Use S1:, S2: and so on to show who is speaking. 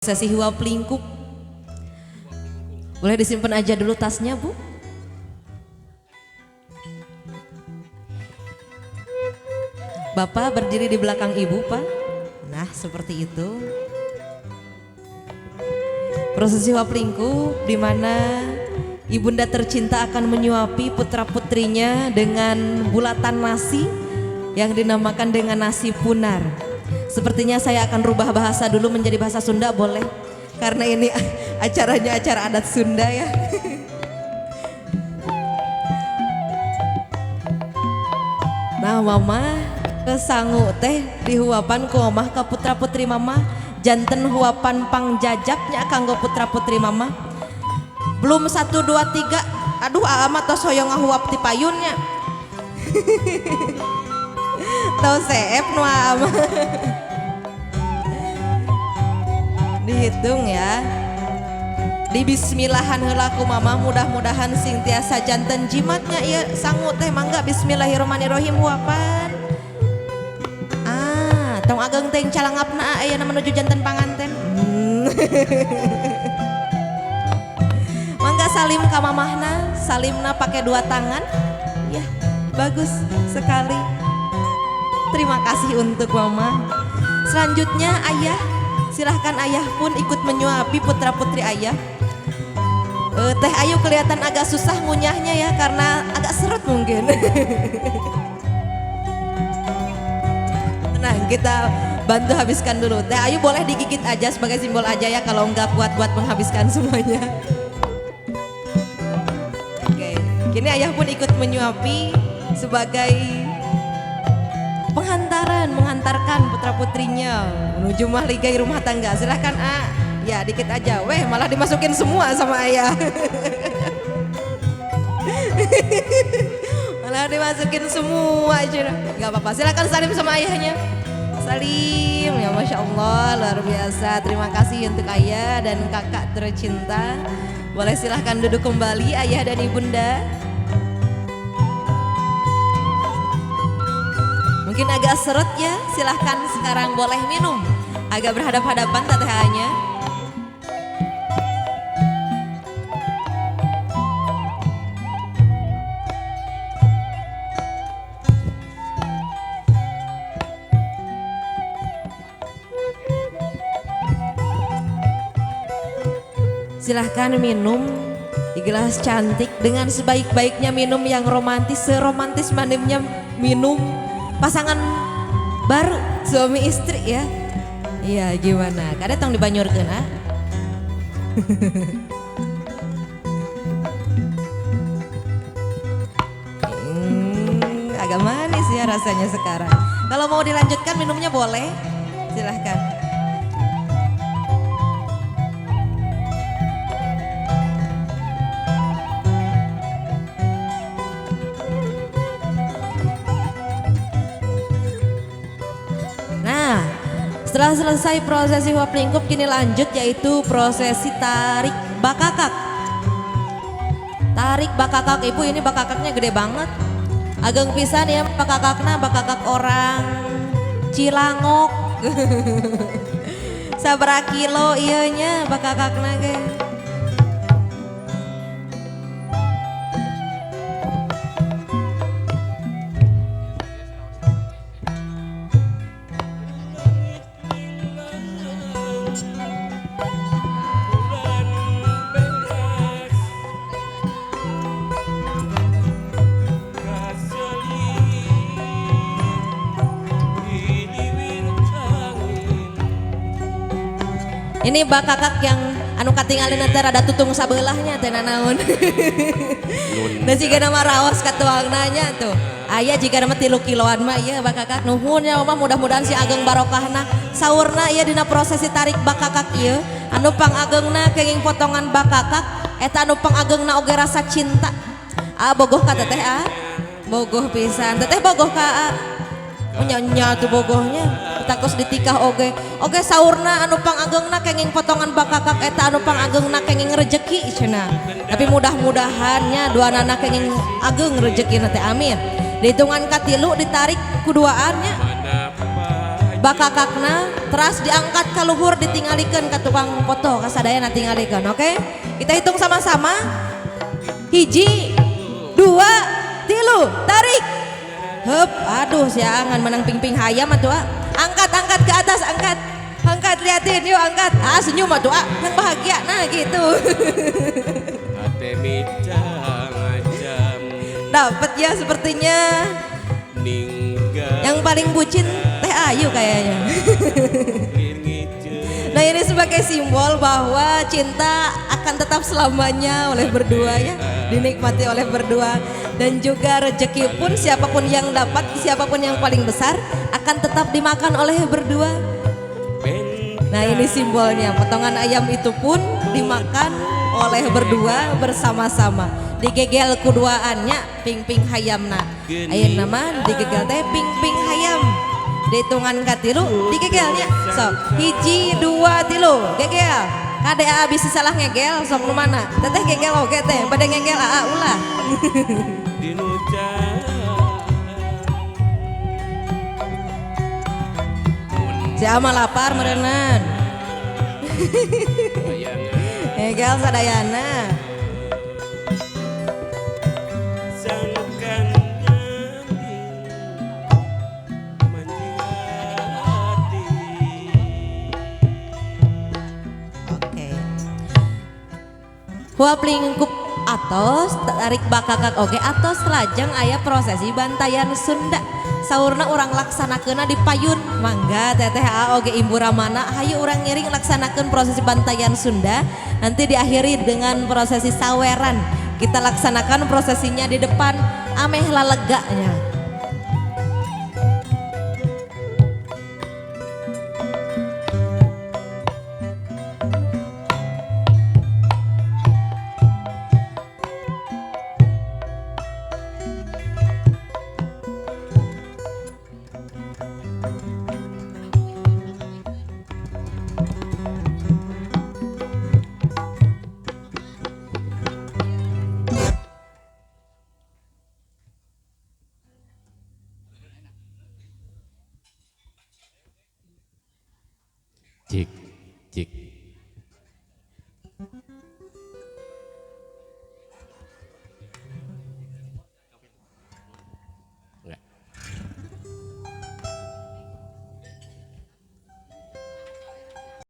S1: Sesi huap lingkup. Boleh disimpan aja dulu tasnya, Bu. Bapak berdiri di belakang Ibu, Pak. Nah, seperti itu. Prosesi huap lingkup di mana ibunda tercinta akan menyuapi putra-putrinya dengan bulatan nasi yang dinamakan dengan nasi punar. Sepertinya saya akan rubah bahasa dulu menjadi bahasa Sunda, boleh? Karena ini acaranya acara adat Sunda ya. Nah, mama kesangu teh dihuapan ku mamah ka putra-putri mama, janten huapan pangjajaknya kanggo putra-putri mama. Belum 1 2 3, aduh aa mah tos hoyong ngahuap ti payunnya. Tos seep nu aa mah. Dihitung ya. Di bismillahan heula ku mama, mudah-mudahan sing tiasa janten jimatnya ieu sangu teh, mangga bismillahirrahmanirrahim huapan. Ah, tong ageng teh calangapna ayeuna menuju janten panganten. Mangga salim ka mamahna, salimna pakai 2 tangan. Ya, bagus sekali. Terima kasih untuk mama. Selanjutnya ayah, silahkan ayah pun ikut menyuapi putra-putri ayah. Teh Ayu kelihatan agak susah ngunyahnya ya karena agak seret mungkin. Tenang, kita bantu habiskan dulu. Teh Ayu boleh digigit aja sebagai simbol aja ya kalau nggak kuat buat menghabiskan semuanya. Oke, kini ayah pun ikut menyuapi sebagai penghantaran, menghantarkan putra-putrinya menuju mahligai rumah tangga. Silahkan A, ya dikit aja. Weh, malah dimasukin semua sama ayah. Malah dimasukin semua aja. Gak apa-apa, silahkan salim sama ayahnya. Salim, ya Masya Allah, luar biasa. Terima kasih untuk ayah dan kakak tercinta. Boleh silahkan duduk kembali ayah dan ibunda. Mungkin agak seret ya, silahkan sekarang boleh minum. Agak berhadap-hadapan tetehnya. Silahkan minum di gelas cantik dengan sebaik-baiknya minum yang romantis, seromantis manimnya minum pasangan baru suami istri ya. Iya, gimana? Kada tong dibanyurkeun ah. Agak manis ya rasanya sekarang. Kalau mau dilanjutkan minumnya boleh, silahkan. Setelah selesai prosesi huap lingkup, kini lanjut yaitu prosesi tarik bakakak. Tarik bakakak, ibu ini bakakaknya gede banget. Ageng pisan ya bakakakna, bakakak orang Cilangok. Sabra kilo ieu nya bakakakna ge. Ini bakakak yang anu katingalin nanti rada tutung sabelahnya teh nanaon. Da siga nama raos katuangna nya tuh. Aya jiga nama 3 kiloan mah ieu bakakak. Nuhun ya mah, mudah-mudahan si ageng barokahna. Saurna ieu dina prosesi tarik bakakak ieu anu pangageungna kenging potongan bakakak eta anu pangageungna oge rasa cinta. Ah bogoh ka teteh ah. Bogoh pisan. Teteh bogoh ka ah. Nya tuh bogohnya. Takos ditikah oge. Oge saurna anu pangageungna kenging potongan bakakak eta anu pangageungna kenging rejeki cenah. Tapi mudah-mudahannya dua nana kenging ageng rejeki teh amin. Dihitungan katilu ditarik kuduaannya. Bakakakna teras diangkat ka luhur ditingalikeun ka tukang foto kasadayana tingalikeun, oke? Kita hitung sama-sama. 1, 2, 3, tarik. Hup, aduh siangan menang ping-ping hayam atuh ah. Angkat, angkat ke atas, angkat. Angkat, liatin, yuk angkat. Ah, senyum atuh ah, yang bahagia. Nah, gitu. Dapat ya sepertinya. Yang paling bucin Teh Ayu kayaknya. Nah, ini sebagai simbol bahwa cinta akan tetap selamanya oleh berdua ya, dinikmati oleh berdua. Dan juga rezeki pun siapapun yang dapat, siapapun yang paling besar akan tetap dimakan oleh berdua. Nah, ini simbolnya, potongan ayam itu pun dimakan oleh berdua bersama-sama. Digegel kuduaannya ping-ping hayamna. Ayeuna mah digegel teh ping-ping hayam. Dihitungan katilu digegelnya. Sok 1, 2, 3 gegel. Kade aa bisi salah ngegel sok nu mana? Teteh gegel oge teh, bade ngegel aa ulah. Si ama lapar meureunan. Ngegel sadayana. Oke. Huap lingkup atos tarik bakakak oge atos lajeng aya prosesi bantayan Sunda. Saurna urang laksanakeunna di payun. Mangga teteh aa oge Ibu Ramana hayu urang ngiring laksanakeun prosesi bantayan Sunda. Nanti diakhiri dengan prosesi saweran. Kita laksanakan prosesinya di depan ameh laleganya.
S2: Cik, cik.